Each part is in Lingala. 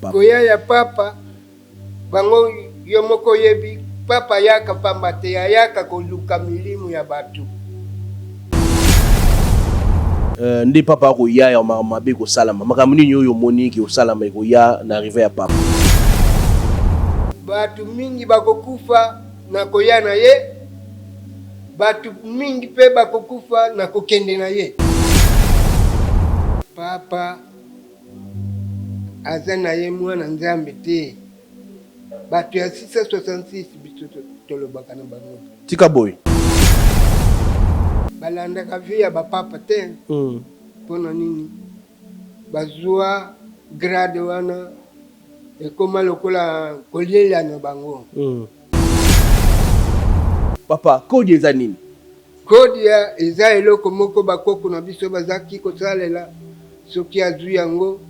papa? Koya ya papa, bango yo moko oyebi, papa ayaka pamba te, ayaka koluka milimu ya bato. Nde papa akoya ya makambo mabe ekosalama. Makambo nini oyo omoni ke ekosalama, ekoya na arrivée ya papa? Bato mingi bakokufa na koya na ye, bato mingi mpe bakokufa na kokende na ye. Papa aza na ye mwana Nzambe te. Bato ya 666 biso tolobaka na bango. Tika boye. Balandaka vie ya bapapa te. Mpona nini bazwa grade wana ekoma lokola kolela na bango? Papa, kodi eza nini? Kodia eza eloko moko bakoko na biso bazalaki kosalela soki azwi yango.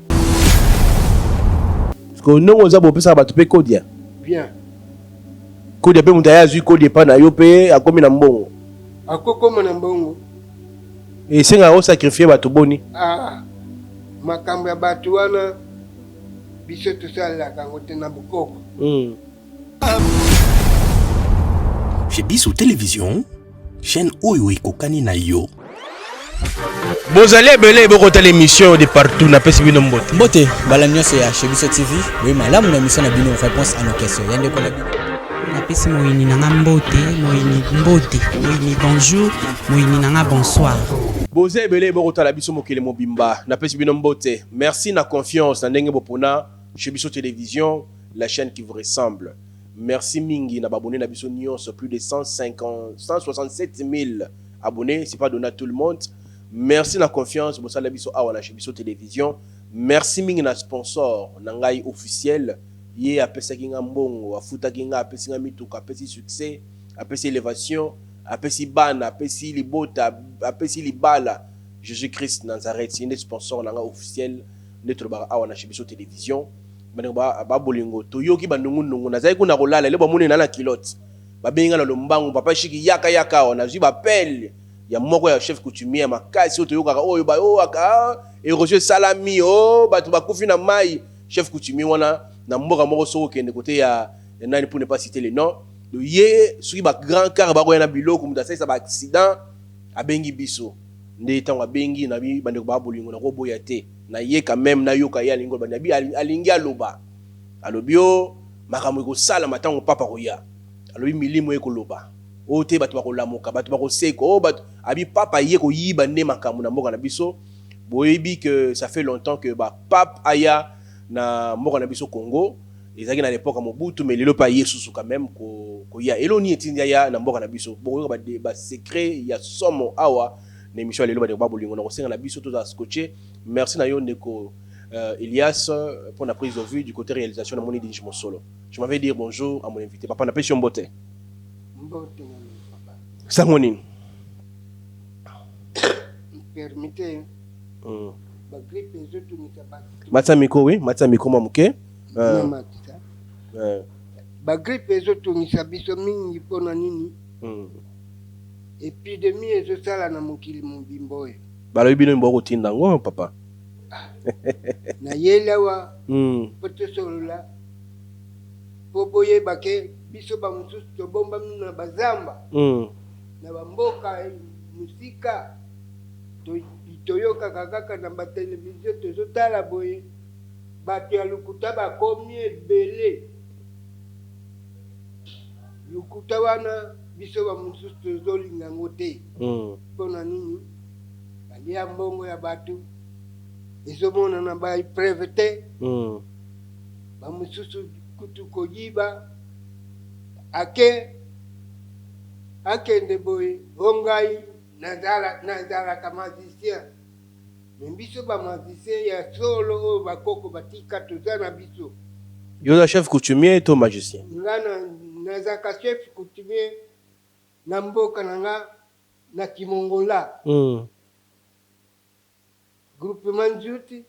Parce ndenge oza bopesaka bato mpe kodia? Bien. Kodia mpe, moto aye azwi kodia epai na yo mpe akomi na mbongo? Akokoma na mbongo. Esengaka osacrifier bato boni? Ah, makambo ya bato wana biso tosalelaka yango te na bokoko. Chez Biso Télévision, chaîne oyo ekokani na yo. Bozali ebele bokotala émission de partout, napesi bino mbote. Mbote mbala nyonso ya Chez Biso TV, boye malamu na émission na bino Réponse à nos questions ya ndeko na bino. Napesi moyini na nga mbote, moyini mbote, moyini bonjour, moyini na nga bonsoir. Boza ebele bokotala biso mokili mobimba, napesi bino mbote. Merci na confiance na ndenge bopona Chez Biso Télévision, la chaîne qui vous ressemble. Merci mingi na baabonnés na biso nyonso, plus de 150 167 000 abonnés, c'est pas donné à tout le monde. Merci na confiance bosala biso awa na Chez Biso Télévision. Merci mingi na sponsor na ngai officiel, ye apesaki nga mbongo, afutaki nga, apesi nga mituka, apesi succès, apesi élévation, apesi bana, apesi libota, apesi libala, Jésus Christ Nazareth. Ye nde sponsor na nga officiel nde tolobaka awa na Chez Biso Télévision. Bandeko babolingo, toyoki bandungunungu. Nazali kuna kolala, ele bamoni na culotte, babengi nga na lombangu: "Papa Shiki, yaka, yaka awa." Nazwi baappel ya moko ya chef coutumier ya makasi oyo toyokaka, oyo baoyaka érosion esalami, o bato bakufi na mai. Chef coutumier wana na mboka moko, soki okende kote ya nani, pour ne pas citer le nom, ye soki bagrand car bakoya na biloko, moto asalisa baaccident, abengi biso. Nde ntango abengi na bandeko baa bolingo, nakoboya te, na ye quand même nayoka ye alingi koloba. Nabi alingi aloba, alobi o makambo ekosalama ntango papa koya. Alobi milimo ekoloba oyo te, bato bakolamuka, bato bakoseka oyo bato. Abi papa ye koyiba nde makambo na mboka na biso. Boyebi que ça fait longtemps que bapape aya na mboka na biso Congo, ezalaki na l'époque ya Mobutu, mais lelo mpe aye susu quand même koya. Elo nini etindi aya na mboka na biso? Bokoyoka basecret ya somo awa na émission ya lelo. Bandeko ba bolingo, na kosenga na biso tozala scotché. Merci na yo ndeko Elias pour la prise de vue. Du côté réalisation, namoni Dinji Mosolo. Je m'en vais dire bonjour à mon invité. Papa, napesi yo mbote. Mbote na papa. Sango nini? Permettez. Bagrippe ezotumisa bato. Matisa micro, oui, matisa micro mwa moke. Matisa. Bagrippe ezotungisa biso mingi. Mpona nini? Épidémie ezosala na mokili mobimba oyo. Balobi bino mbo kotinda yango, papa. Nayeli awa mpo tosolola, mpo boyeba ke biso bamosusu tobombami na bazamba, na bamboka mosika, toyokaka kaka na batelevizio, tozotala boye, bato ya lokuta bakomi ebele. Lokuta wana biso bamosusu tozolinga yango te. Mpona nini? Balia mbongo ya bato, ezomonana bapreuve te. Bamosusu kutu koyiba, ake akende boye o ngai nazalaka magicien. Mais biso bamagicien ya solo oyo bakoko batika, toza na biso. Yo oza chef coutumier to magicien? Nga nazalaka chef coutumier na mboka na nga na Kimongola, groupement Nzuti,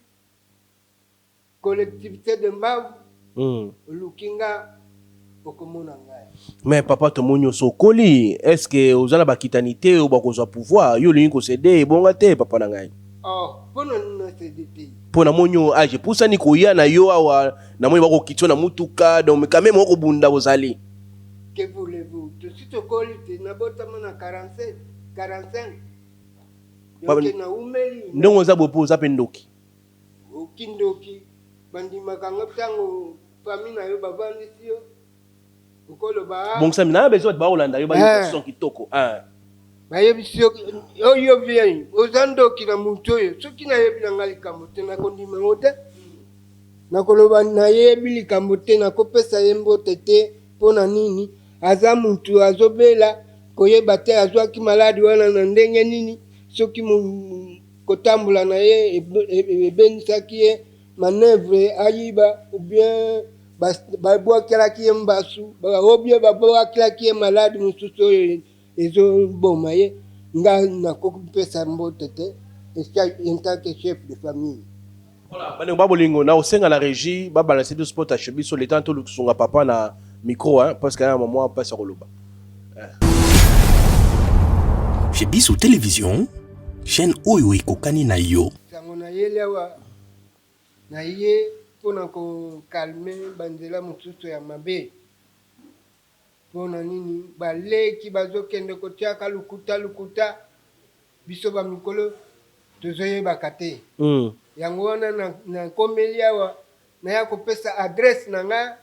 collectivité de Mbavu. Oluki nga, okomona ngai. Mais papa, tomoni nyonso okoli, est ce que oza na bakitani te oyo bakozwa pouvoir? Yo olingi kocéder, ebonga te, papa na ngai. Oh, mpona nini nacéder te? Mpo namoni yo age epusani koya na yo awa, namoni bakokiti yo na mutuka, donc quand même okobunda ozali. Que voulez-vous? Tosi tokoli te, nabotama na 47, 45. Donc naumeli. Ndenge oza boye mpo oza mpe ndoki. Okindoki bandimaka ngo ntango famille na yo bavandisi yo, okoloba. Bongisa na besoin bato bakolanda yo, bayoka son kitoko. Bayebisi yo oyo bien, oza ndoki na motu oyo. Soki nayebi na ngai likambo te, nakondima yango te, nakoloba nayebi likambo te, nakopesa ye mbote te. Mpo na nini? Aza mutu azobela, koyeba te azwaki maladi wana na ndenge nini, soki kotambola na ye ebenisaki ye manœuvre ayiba, ou bien babwakelaki ye mbasu, ou bien babwakelaki ye maladi mosusu oyo ezoboma ye. Nga nakopesa mbote te en tant que chef de famille. Voilà, bandeko ba bolingo, na kosenga na régie babalanse biso spot ya biso, le temps tolusunga papa na micro, hein, parce que ya mama mpasi ya koloba. Chez Biso Télévision, chaîne oyo ekokani na yo. Sango nayeli awa, na ye mpona kocalmer banzela mosusu ya mabe. Mpona nini baleki bazokende kotiaka lukuta lukuta, biso bamikolo tozoyebaka te? Yango wana nakomeli awa, naya kopesa adresse na nga.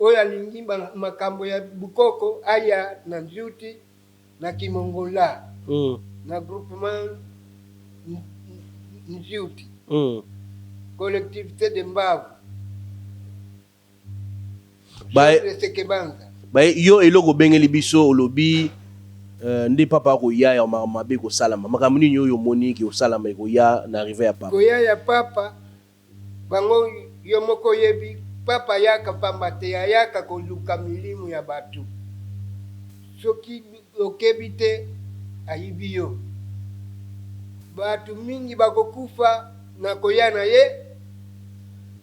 Oyo alingi makambo ya bukoko, aya na Nzuti, na Kimongola, na groupement Nzuti, collectivité de Mbavu. Sekebanza. Yo eloko obengeli biso, olobi nde papa akoya ya makambo mabe kosalama. Makambo nini oyo omoni ke osalama ekoya na arrivée ya papa? Koya ya papa, bango yo moko oyebi, papa ayaka pamba te, ayaka koluka milimu ya bato. Soki okebi te, ayibi yo. Bato mingi bakokufa na koya na ye,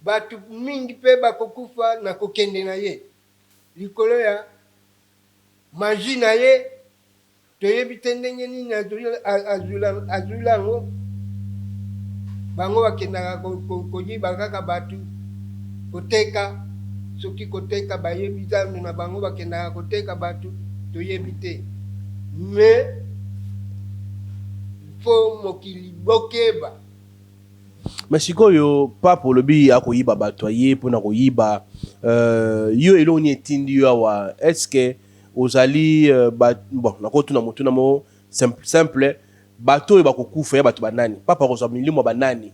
bato mingi mpe bakokufa na kokende na ye likolo ya magie na ye. Toyebi te ndenge nini azwila yango. Bango bakendaka koyiba kaka bato, koteka, soki koteka, bayebi zando na bango, bakendaka koteka bato, toyebi te. Mais fo mokili bokeba. Mais sikoyo pape, olobi akoyiba bato, aye mpona koyiba. Yo eloko nini etindi yo awa? Est ce que ozali bon, nakotuna motuna mo simple, simple: bato oyo bakokufa ya bato banani? Papa akozwa milimo ya banani?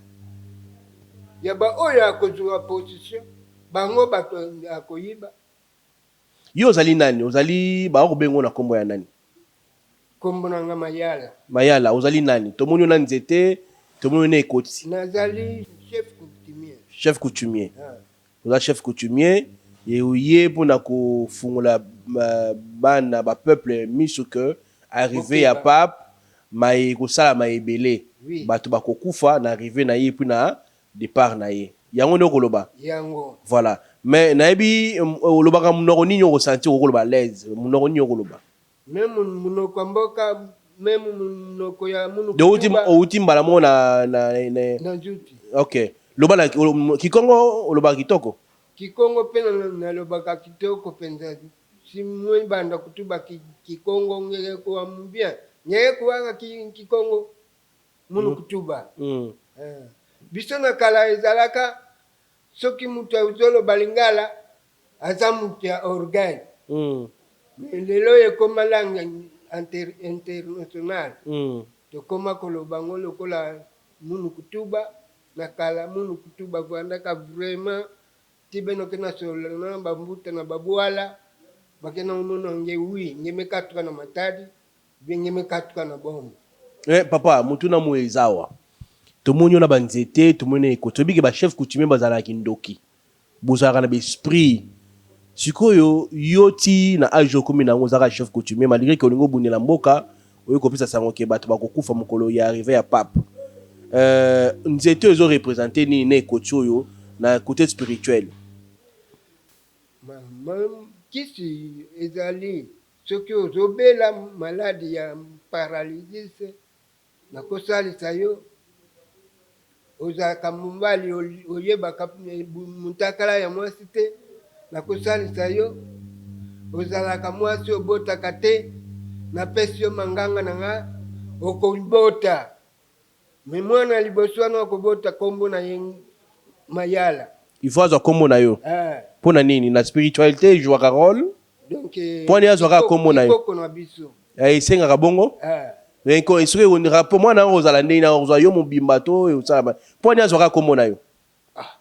Ya baoyo akozwa position, bango bato akoyiba. Yo ozali nani? Ozali, bakobenga na nkombo ya nani? Nkombo na nga Mayala. Mayala, ozali nani? Tomoni yo na nzete, tomoni yo na ekoti. Nazali chef coutumier. Chef coutumier. Oza chef coutumier, ye oye mpona kofungola bana bapeuple miso ke arrivée ya pape maye ekosalama ebele. Bato bakokufa na arrivée na ye, puis na départ na ye. Yango nde okoloba? Yango. Voilà, mais nayebi olobaka monoko nini okosentir okoloba à l'aise? Monoko nini okoloba? Même monoko ya mboka, même monoko ya munu. Donc outi mbala moko na Na Nzuti. Ok, loba na kikongo, olobaka kitoko. Kikongo mpe nalobaka kitoko mpenza. Si moi banda kutuba kikongo, ngeke kuwa bien, ngeke kuwaka kikongo munu kutuba. Biso na kala ezalaka soki moto azoloba lingala, aza moto ya orgueil. Mais lelo ekoma langue internationale. Tokoma koloba ngo lokola munu kutuba. Na kala munu kutuba vandaka vraiment ti beno ke na solola na bambuta na babwala, bakena omona nge wi nge mekatuka na Matadi, bien nge mekatuka na Boma. Papa, motuna mo eza awa: tomoni yo na banzete, tomoni na ekoti, toyebi ke bachef coutumier bazalaka kindoki, bozalaka na baesprit. Sikoyo yo ti na age okomi na yango, ozalaka chef coutumier, malgré ke olingi obundela mboka, oyi kopesa sango ke bato bakokufa mokolo ya arrivée ya pape. Nzete oyo ezoreprésenter nini na ekoti oyo na côté spirituel? Kisi ezali, soki ozobela maladi ya paralysis, nakosalisa yo. Ozalaka mobali oyebaka mutakala ya mwasi te, nakosalisa yo. Ozalaka mwasi obotaka te, napesi yo manganga na nga, okobota. Mais mwana liboso wana okobota kombo na ye Mayala. Il faut azwa kombo na yo. Eh. Pona nini? Na spiritualite ejouaka role? Donc Pona nini azwa kaka kombo na yo? Koko na biso. Eh, esengaka bongo? Eh. Mais ko soki rapport mwana yango ozala ndenge na ozwa yo mobimba to osala. Pona nini azwa kaka kombo na yo? Ah.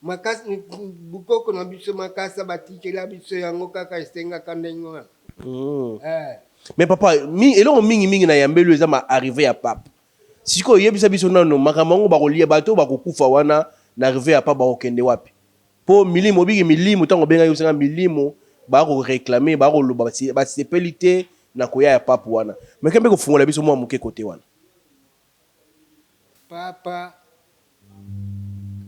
Makasi bukoko na biso makasa batikela biso yango kaka esengaka ndenge wana. Eh. Mais papa, mi, eloko mingi mingi na yambelu eza ma arrivée ya pape. Sikoyo yebisa biso nano makambo yango bakolia bato oyo bakokufa wana na arrivée ya pape bakokende wapi? Po milimo obiki milimo tango obengaki osenga milimo ba ko reclamer ba koloba basepeli te na koya ya pape wana. Meka mpe kofungola biso mwa moke kote wana. Papa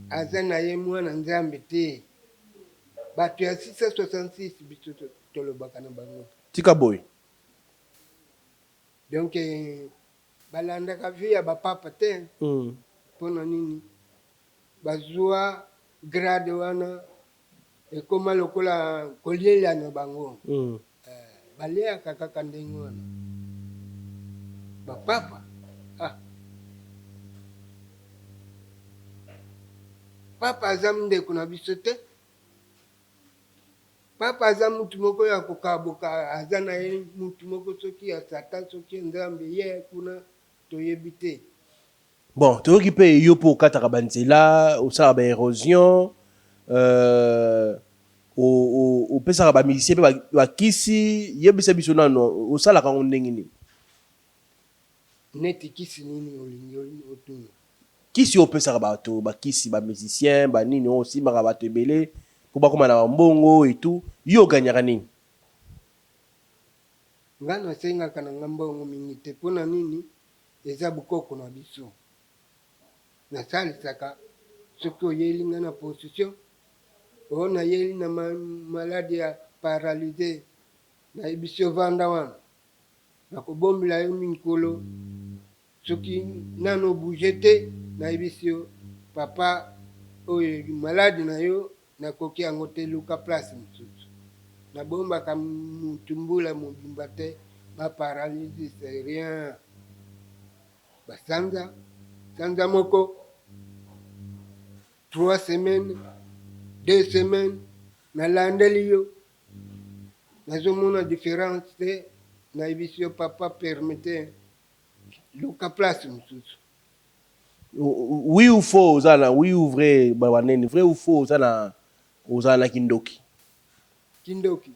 aza na ye mwana Nzambe te. Bato ya 666 biso tolobaka na bango. Tika boye. Donc balandaka vie ya ba papa te. Pona nini? Bazua grade wana ekoma lokola kolela na bango. Baliaka kaka ndenge wana. Ba papa ah. Papa aza ndeko na biso te. Papa aza mutu moko ya kokaboka, aza na ye mutu moko soki ya satan soki ya nzambe ye kuna toyebi te. Bon toyoki pe yo pe okataka ba nzela, osalaka ba erosion, euh opesaka ba musiciens pe ba kisi, yebisa biso nanu osalaka yango ndenge nini? Neti kisi nini olingi otuna? Kisi oyo opesaka bato, ba kisi, ba musiciens, ba nini oyo osimbaka bato ebele po bakoma na ba mbongo et tout, yo o gagnaka nini? Nga nasengaka na nga mbongo mingi te pona nini eza bukoko na biso. Nasalisaka soki oyeli nga na position oh nayeli na malade ya paralyse nayebisi yo vanda wana nakobombela yo mikolo Soki nanu o bouger te nayebisi yo papa oyo malade na yo nakoki yango te luka place mosusu. Nabombaka mutu mbula mobimba te ba paralysie c'est rien ba sanza sanza moko trois semaines deux semaines nalandeli yo nazomona difference te nayebisi yo papa permettez Luka place mosusu. Oui ou faux oza na oui ou vrai ba nini vrai ou faux oza na ozala na kindoki. Kindoki?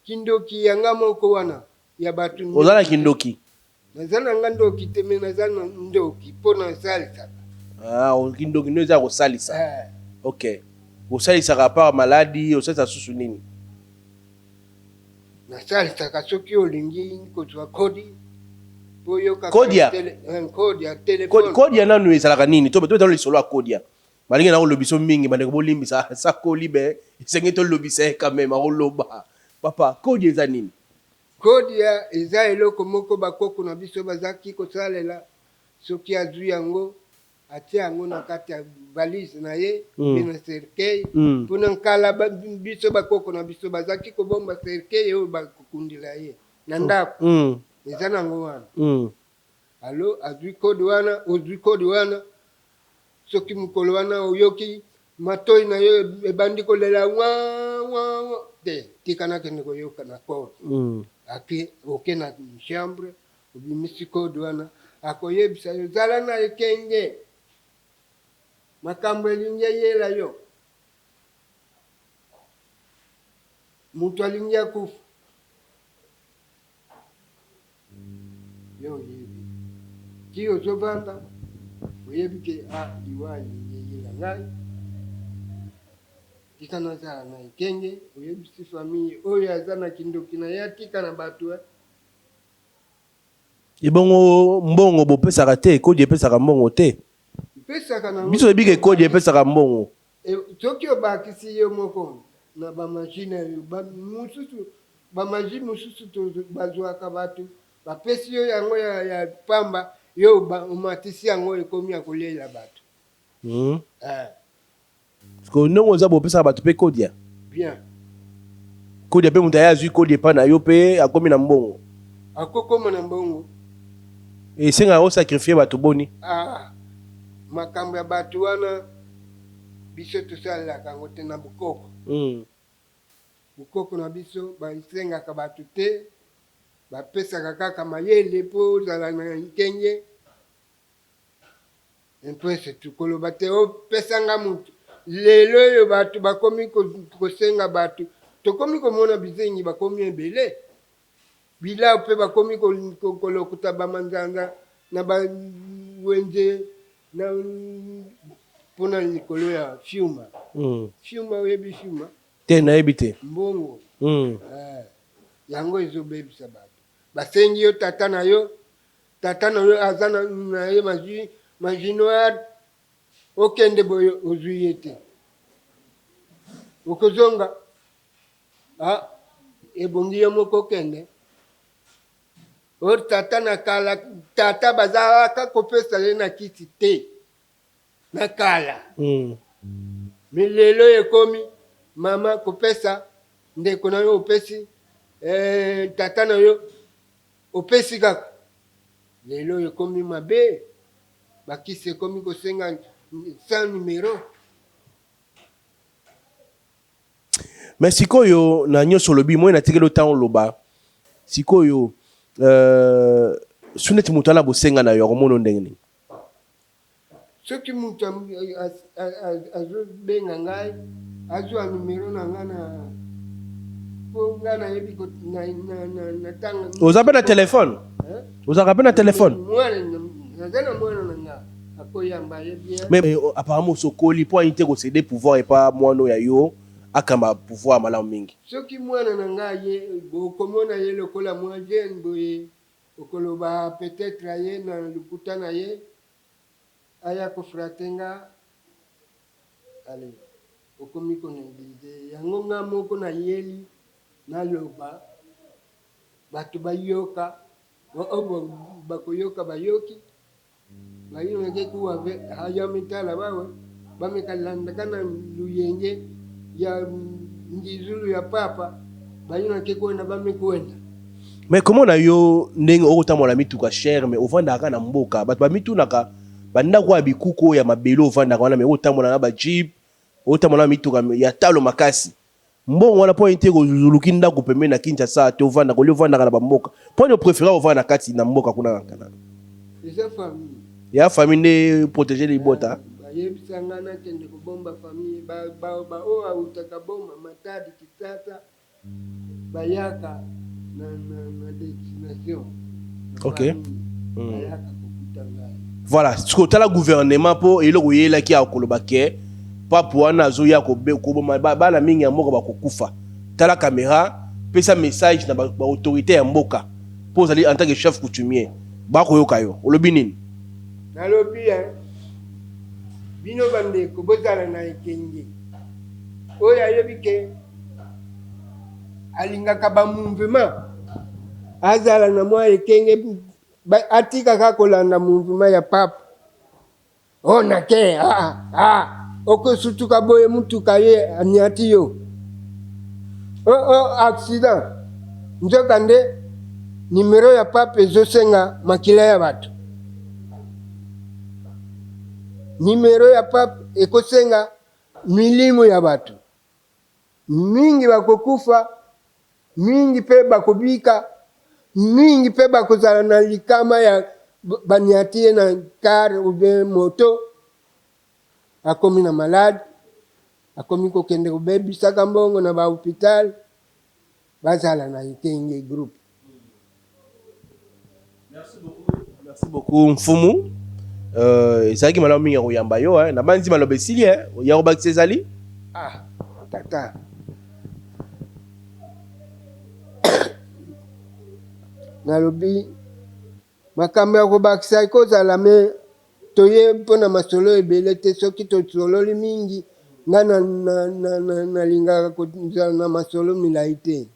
Kindoki ya nga moko wana ya batu. Oza na kindoki? Naza na nga ndoki te mais naza na ndoki po nasalisaka. Ah kindoki nde eza kosalisa. Eh. Ok. Osalisaka à part maladi osalisa susu nini? Nasalisaka soki olingi kozwa kodi po oyokaka Kodia? Kodia telephone. Kodia nanu ezalaka nini? To tobeta nanu lisolo ya kodia. Balingi na kolobiso mingi bandeko bolimbisa sakoli be esengeli tolobisa ye quand meme akoloba. Papa kodia eza nini? Kodia eza eloko moko ba koko na biso bazalaki kosalela soki azui yango Atie yango na kati ya valise na ye pe na cercueil po na nkala biso ba koko na biso bazalaki kobomba cercueil oyo bakokundela ye na ndaku eza nango wana alors azui code wana ozui code wana soki mokolo wana oyoki matoyi na yo ebandi kolela wa wa wa te tika nakende koyoka na code ake oke na chambre Obimisi code wana akoyebisa yo zala na ekenge makambo elingi eyela yo mutu alingi akufa yo oyebi ti ozovanda oyebi ke ah liwa elingi eyela ngai tika nazala na ekenge oyebisi famille oyo aza na kindoki na ye atika na batu eh. Ebongo mbongo bopesaka te kodi epesaka mbongo te? Epesaka nango. Biso toyebi ke kodi epesaka mbongo. Soki obakisi yo moko na ba magie na yo ba mususu ba magie mususu bazuaka batu bapesi yo yango ya pamba yo omatisi yango ekomi ya kolela batu. Eh. Sikoyo ndenge oza boye opesaka bato mpe kodia? Bien. Kodia mpe moto aye azwi kodia epai na yo mpe akomi na mbongo? Akokoma na mbongo. Esengaka o sacrifier bato boni? Ah, makambo ya bato wana biso tosalelaka yango te na bokoko. Bokoko na biso basengaka bato te, bapesaka kaka mayele mpo ozala na nkenge. Un point c'est tout. Koloba te opesa nga mutu. Lelo oyo batu bakomi kosenga batu, tokomi komona bizengi bakomi ebele. Bilau pe bakomi kolokota ba manzanza na ba wenze na pona likolo ya fiuma. Fiuma oyebi fiuma? Te nayebi te. Mbongo. Eh, yango ezobebisa batu. Basengi yo tata na yo Tata na yo aza na ye magie magie noire okende boye ozui ye te okozonga ah ebongi yo moko okende or tata na kala tata bazalaka kopesa ye na kisi te na kala mais lelo ekomi mama kopesa ndeko na yo opesi eh, tata na yo Opesi kaka lelo ekomi mabe ba kisi ekomi kosenga sans numero. Mais sikoyo na nioso olobi moi natikeli yo temps oloba sikoyo euh, soki neti moto ana bosenga na yo akomona yo ndenge nini? Soki mutu azo benga ngai azua numero na ngai na po ngai nayebi na tanga. Oza pe na telephone? Ozalaka pe na telephone? Mwana naza na mwana na nga akoyamba ye bien. Mais apparemment osokoli po aye te ko ceder pouvoir epa mwana oyo ya yo akamba pouvoir malamu mingi. Soki mwana na nga aye bokomona ye lokola mwa jeune boye Okoloba peut etre aye na lokuta na ye aya ko fratte nga allez okomi ko negliger ye yango nga moko nayeli naloba batu bayoka oyo bakoyoka bayoki Bayino ke kuwa ve haya mitala bawe bameka landaka na luyenge ya ngizulu ya papa bayino ke kuenda bame kuenda. Mais komona yo ndenge oko tambola na mituka cher mais ovandaka kaka na mboka batu ba mitunaka ba ndaku ya bikuku oyo ya mabele ovandaka wana mais oko tambola na ba jeep otambola na mituka ya talo makasi Mbongo wana pona nini te oluki ndaku pembeni na Kinshasa te ovandaka au lieu ovandaka na ba mboka pona nini o prefera ovanda na kati na mboka kuna na na. Eza famille. Ya famille nde proteger libota. Bayebisa nga nakende kobomba famille ba ba ba oyo awutaka boma matadi kisasa bayaka na na na destination na Ok. famille bayaka kokuta ngai. Voilà, sikoyo tala gouvernement po eloko eyelaki awa koloba ke pape wana azoya koboma bana mingi ya mboka bakokufa. Tala camera, pesa message na ba autorite ya mboka po ozali en tant que chef coutumier bakoyoka yo. Olobi nini? Nalobi hein, bino bandeko bozala na ekenge. Oyo ayebi ke alingaka ba mouvement azala na mwa ekenge Atika kaka kolanda mouvement ya pape. Oh na ke ah ah okosutuka boye mutuka ye aniati yo. Oh oh accident. Nzoka nde numero ya pape ezosenga makila ya bato. Numero ya pape ekosenga milimo ya bato. Mingi bakokufa, mingi mpe bakobika, mingi mpe bakozala na likama ya baniati ye na car ou bien moto, akomi na malade, akomi kokende kobebisaka mbongo na ba hopital, bazala na ekenge groupe. Merci beaucoup mfumu. Euh, ezalaki malamu mingi ya koyamba yo hein. Nabanzi maloba esili hein. Ya kobakisa ezali? Ah, tata. Nalobi makambo ya kobakisa ekozala me toye mpo na masolo ebele te soki tosololi mingi nga nalingaka kozala na masolo milai te.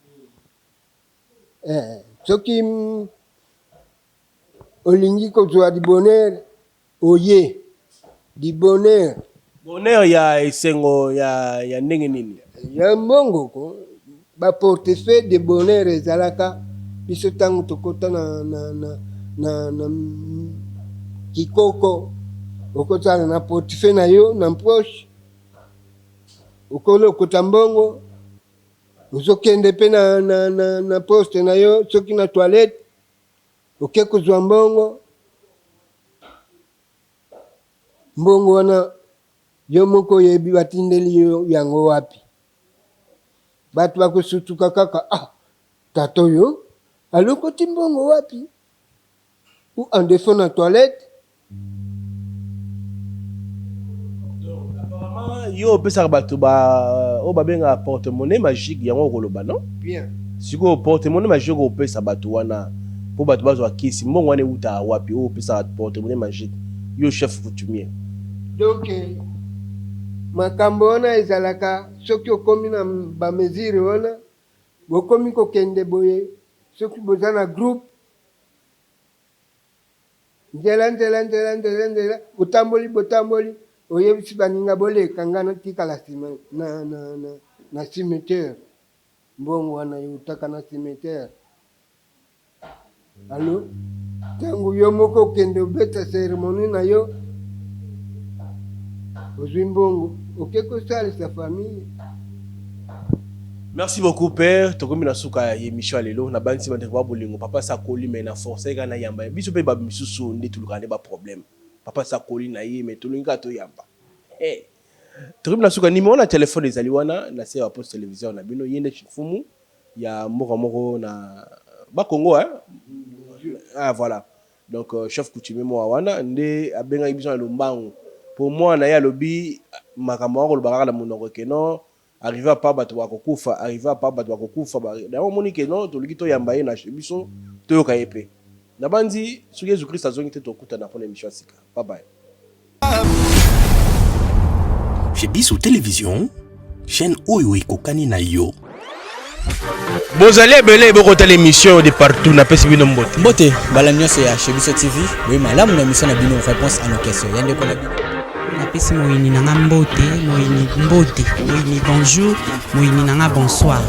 Eh, soki olingi kozwa du bonheur oye. Du bonheur. Bonheur ya esengo ya ndenge nini? Ya mbongo ko. Ba portefeuille de bonheur ezalaka biso tango tokota na na na na, na kikoko, okozala na portefeuille na yo na poche, okolokota mbongo, ozokende pe na na na, na poste na yo, soki na toilette oke kozwa mbongo. Mbongo wana yo moko oyebi batindeli yo yango wapi. Bato bakosutuka kaka, ah, tata oyo alokoti mbongo wapi? Ou en defaut na toilette. Donc apparemment yo opesaka bato ba oyo babengaka porte-monnaie magique, yango okoloba non? Bien. Sikoyo porte-monnaie magique okopesa bato wana mpo bato bazwa kisi, mbongo wana ewutaka wapi oyo opesaka porte-monnaie magique yo chef coutumier? Donc makambo wana ezalaka soki okomi na ba mesure wana, bokomi kokende boye, soki boza na groupe, nzela nzela nzela nzela nzela, botamboli botamboli, oyebisi baninga boleka, nga natikala nsima na, na, na, na cimetière. Mbongo wana eutaka na cimetière. Allo, tango yo moko okende obeta ceremonie na yo, ozwi mbongo, oke kosalisa famille. Merci beaucoup père, tokomi na suka ya émission ya lelo. Nabanzi bandeko ba bolingo, papa sakoli mais na force kaka na yamba biso pe ba misusu nde tulukaka nde ba problème. Papa sakoli na ye mais tolingi kaka toyamba. Hey. Tokomi na suka, numéro na téléphone ezali wana na se ya poste téléviseur na bino. Ye nde mfumu ya mboka moko na Bakongo, hein? Ah voilà. Donc chef coutumier moko wana nde abengaki biso na lombangu. Po mwana ye alobi makambo akoloba kaka na monoko ke non, arrivé à pas bato bakokufa, arrivé à pas bato bakokufa. Yango omoni ke non, tolingi toyamba ye na chez biso, toyoka ye mpe. Nabandi soki Yesu Christ azongi te, tokutana mpona émission ya sika. Bye bye. Chez Biso Télévision, chaîne oyo ekokani na yo. Bozali ebele bokotala émission de partout, napesi bino mbote. Mbote bala nyonso ya Chez Biso TV, boye malamu na émission na bino Réponse à nos questions. Ya ndeko na bino. Napesi moyini na nga mbote, moyini mbote, moyini bonjour, moyini na nga bonsoir.